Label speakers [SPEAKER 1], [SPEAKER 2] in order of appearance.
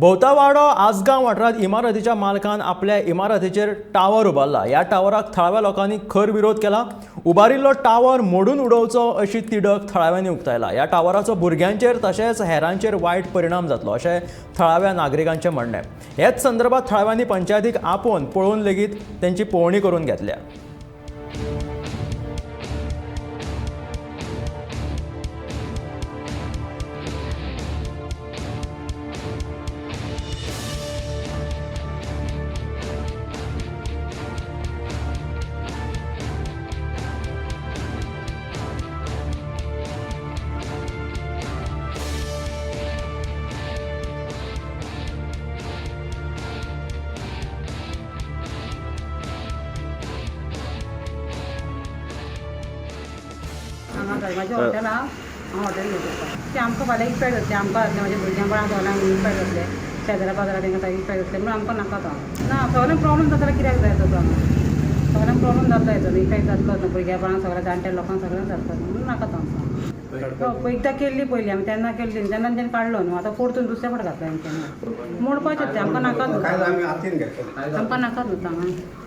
[SPEAKER 1] भोवतावाडो आसगांव वाठारांत इमारतीच्या मालकान आपल्या इमारतीचेर टावर उबारला. ह्या टावराक थळाव्या लोकांनी खर विरोध केला. उबारिल्लो टावर मोडून उडोवचो अशी तिडक थळाव्यांनी उक्तायला. ह्या टावराचो भुरग्यांचेर तशेंच हेरांचेर वायट परिणाम जातलो अशें थळाव्या नागरिकांचें म्हणणें. हेच संदर्भात थळाव्यांनी पंचायतीक आपोवन पळोवन लेगीत तेंची पळोवणी करून घेतल्या.
[SPEAKER 2] हांगा म्हजें हॉटेल आहा, हांव हॉटेल घेता. तें आमकां फाल्यां इफेक्ट जातलें, आमकां जातलें, म्हाज्या भुरग्यां बाळांक सगल्यांक इफेक्ट जातलें, शेजरा पाजरा तेंकां इफेक्ट जातलें म्हणून आमकां नाका तो. ना सगळ्यांक प्रॉब्लम जाता, कित्याक जाय तो हांगा? सगळ्यांक प्रॉब्लम जाता हेचो, इफेक्ट जातलो न्हू भुरग्यां बाळांक, सगळ्या जाणट्या लोकांक सगळ्यांक जातलो म्हणून नाका तो आमकां. एकदां केल्ली पयलीं आमी, तेन्ना केल्ली तेन्ना तेणें काडलो न्हू, आतां परतून दुसरे फावट घातला तेंच्यांनी. मोडपाचें तें आमकां नाका न्हू, आमकां नाका न्हू हांगा.